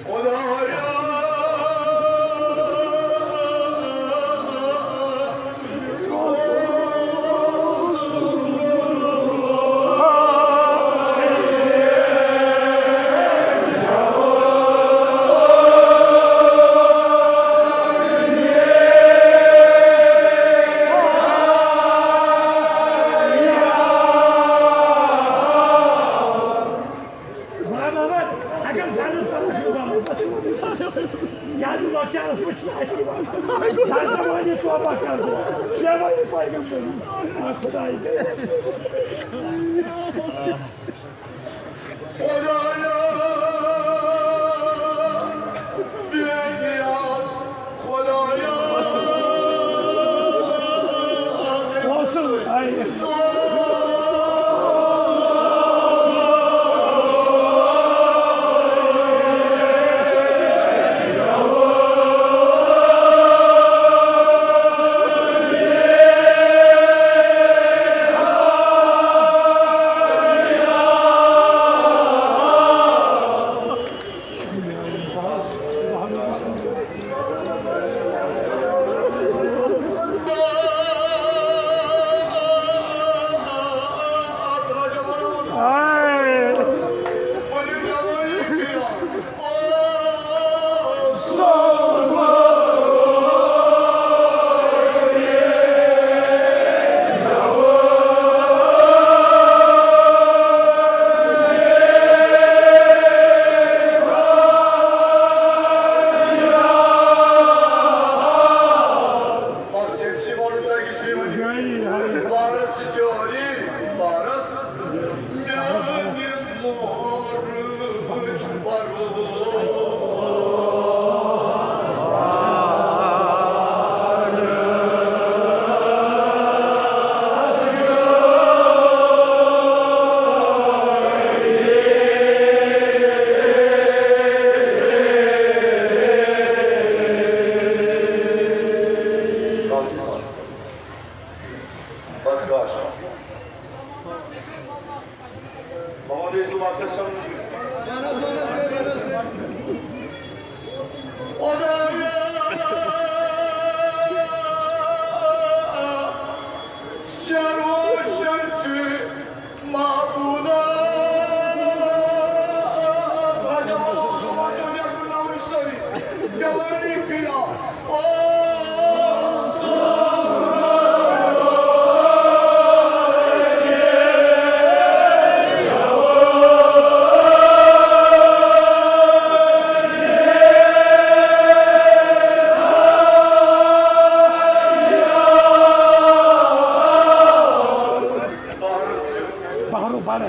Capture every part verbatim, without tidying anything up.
خدایا، اگر گرٕ پرس مُبارک گژھِ، یاد لۄکچارس منٛز چھُنہٕ اَسہِ یِوان۔ دردٕ وٲنی توبہ کر دو، شیوٲیی پیغمبر، آ خداے گٔے۔ خدایا، بے نیاز، خدایا۔ بس، أمۍ سٕے ووٚن تۄہہِ زِ وۄنۍ بارس جٲری، بارس میانہِ مۄہرٕچ پرو۔ بس، بس، بس، گاش۔ محمد عزیز وقتس سمجھ۔ خدایا، ژےٚ روشن چھُ معبودا۔ جوانی کیا۔ بہرو بارہ۔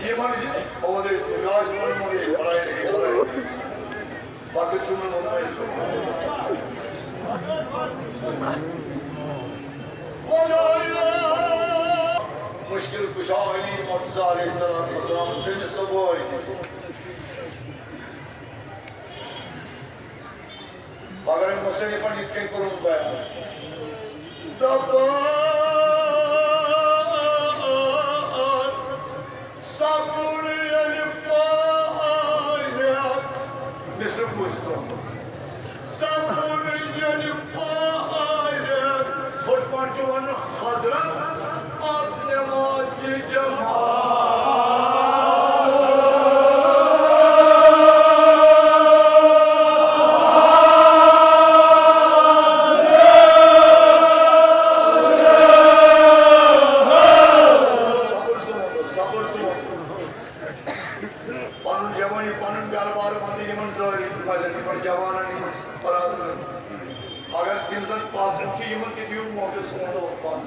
یِمن زِ اورٕ ٲسۍ گاش وَنُن، اورٕ ٲسۍ بَڑایہِ، بَڑایہِ۔ پَتہٕ چھُ مےٚ ووٚنمُت، مُشکِل کُشا علی مرتضیٰ علیہ الصلوۃ والسلام، تٔمِس سۄ وٲرۍ تہِ چھِ۔ مگر أمۍ مُصنِفن یِتھ کٔنۍ کوٚرمُت بیان۔ دَپان، صبر ییٚلہِ پایَکھ، مِصرُک بوٗزِو سون۔ صبر ییٚلہِ پایَکھ، ہُتھ پٲٹھۍ چھُ وَنُن حضرت، از نماز جماعت۔ صبر سون، صبر سون۔ پنُن جوانی، پنُن گرٕ بار ونہٕ یِمن دٲری، یِمن جوانن، یِمن برادرن۔ اگر تِم زن پتھ چھِ، یِمن تہِ دِیِو موقعہٕ سون پتھ۔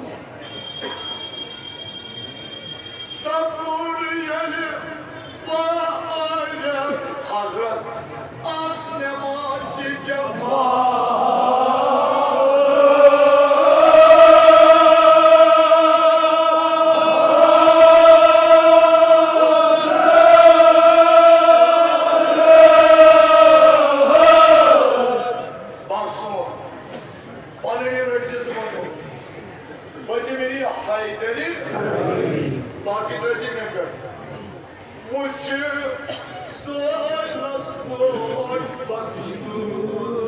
صبر ییٚلہِ پایَکھ، حضرت، از نماز جماعت۔ سٲلَس پٲٹھۍ بخشمٕژ۔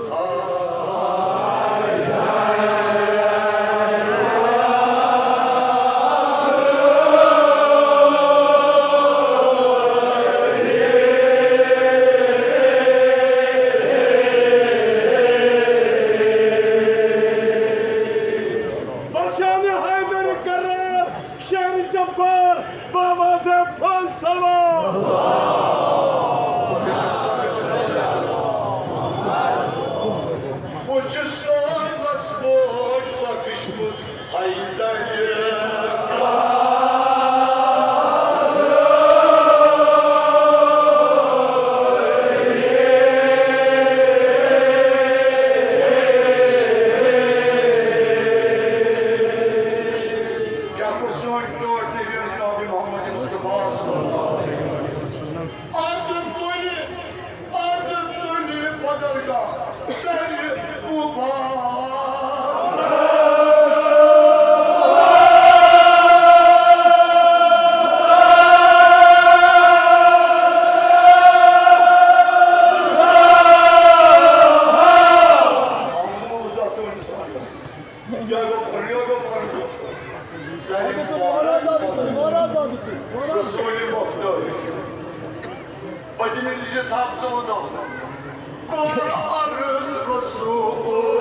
بشان حیدر قرار، شیر جبار، بابا زیب خان سلام۔ بہٕ چھُس سٲلَس بوج بخشمٕژ حیدر۔ کیٛاہ کوٚر سٲنۍ ٹٲٹھۍ نبی جناب محمد مصطفیٰ صلی اللہ علیہ وسلم؟ اَتھ تُلہِ، اَتھ تُلہِ بدل کانٛہہ سرِ غبار۔ یہِ گوٚو، یہِ گوٚو فرض۔ سارے مبارک رسول مختار۔ پٔتمہِ لٹہِ چھِ تھپھ زٕ وُنمُت۔ کوٚر عرض رسول۔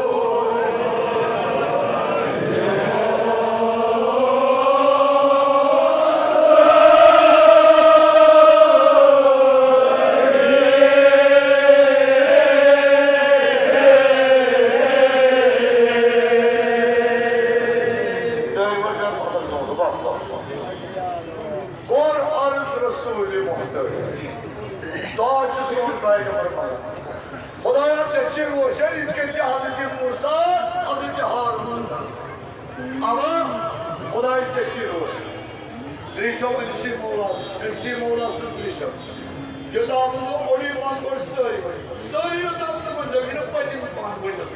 کوٚر عرض رسول محترم۔ دعا چھُ سون پیغمبر پران۔ خدایا، ژےٚ چھِ روشن یِتھ کٔنۍ ژےٚ حضرت موسیٰ ہس، حضرت ہارون۔ اوا، خدایا، ژےٚ چھِ روشن۔ درٛیچھو أمسٕے مولا سٕنٛز، أمسٕے مولا سٕنٛز درٛیچھو۔ یوٚتام نہٕ اوٚڑُے پان پٲٹھۍ سٲری، سٲری یوٚتام نہٕ کُنہِ جایہِ، یہِ نہٕ پٔتِم پان ؤنِتھ۔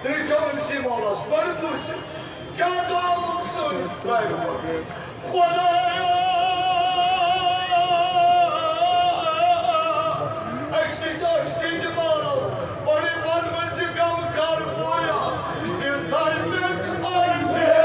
تیٚلہِ چھُ أمسٕے مولس گۄڈٕ بوٗزِتھ، کیٛاہ دعا منٛگ سٲنۍ پیغمبر؟ خۄدایا، اَکہِ سۭتۍ اَکہِ سۭتۍ مارو، بڑے بدبخت سے غم کر بویا، دل تھر میں آئندے۔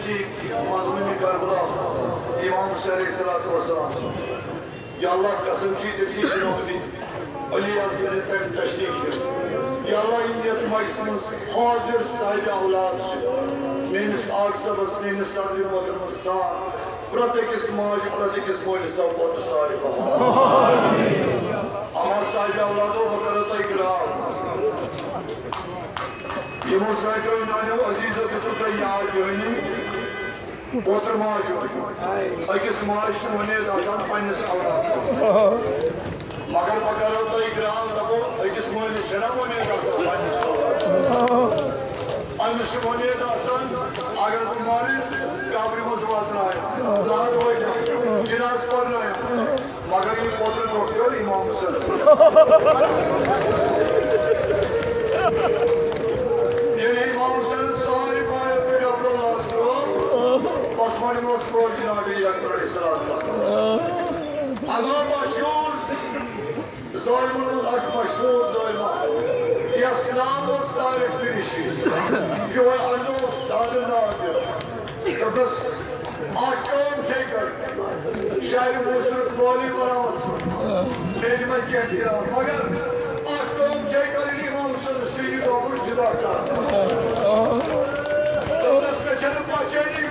مضمون کربلا، امام حسین علیہ الصلوۃ والسلام۔ یا اللہ، قسم چھی ژےٚ چھی دِنہٕ آمٕتۍ علی اصغر تمہِ تشریف۔ یا اللہ، یِم یتھ مجلسہِ منٛز حاضر صاحب اولاد چھِ، میٲنِس آق صٲبس، میٲنِس صدر محترمس سان، پرٛٮ۪تھ أکِس ماجہِ، پرٛٮ۪تھ أکِس مٲلِس تھاو پوتُر صالح بنٲوِتھ۔ اما صاحب اولادو، بہٕ کرو تۄہہِ گراو۔ یِمو سۭتۍ میانیو عزیزو دیُتوٕ تۄہہِ یاد دِہٲنی۔ پوتُر ماجہِ، أکِس ماجہِ چھِ وۄمید آسان پننِس اولادس۔ مگر بہٕ کرو تۄہہِ گراو، دپو، أکِس مٲلِس چھےٚ نا وۄمید آسان پننِس اولادس؟ أمِس چھِ وۄمید آسان، اگر بہٕ مرٕ، قبرِ منٛز واتناوِ، لحد وٲتِم، جنازٕ پرنٲوِم۔ مگر یہِ پوتُر برونٛٹھ پیوٚو امام حسینس۔ ییٚلہِ امام حسینس سارے بایو پٮ۪ٹھ عبداللہ ترٛوو، پس وۄنۍ اوس برونٛٹھ جناب اکبر علیہ السلام۔ عذاب مشہوٗر، ظالمن منٛز اکھ مشہوٗر ظالمہ۔ یس ناو اوس طارق بن شیخ۔ یِہوٚے انو سادٕ ناو تہِ۔ دوٚپنَس، اکھ کٲم چھے کَرٕنۍ۔ شہرِ موصلُک والی بناوَتھ ژٕ۔ مےٚ دِمَے کینٛہہ دینار۔ مگر اکھ کٲم چھے کَرٕنۍ، امام حسینَس چھُ یہِ گوٚمُت جدا کرنہٕ۔ دوٚپنَس، مےٚ چھَنہٕ پہچٲنی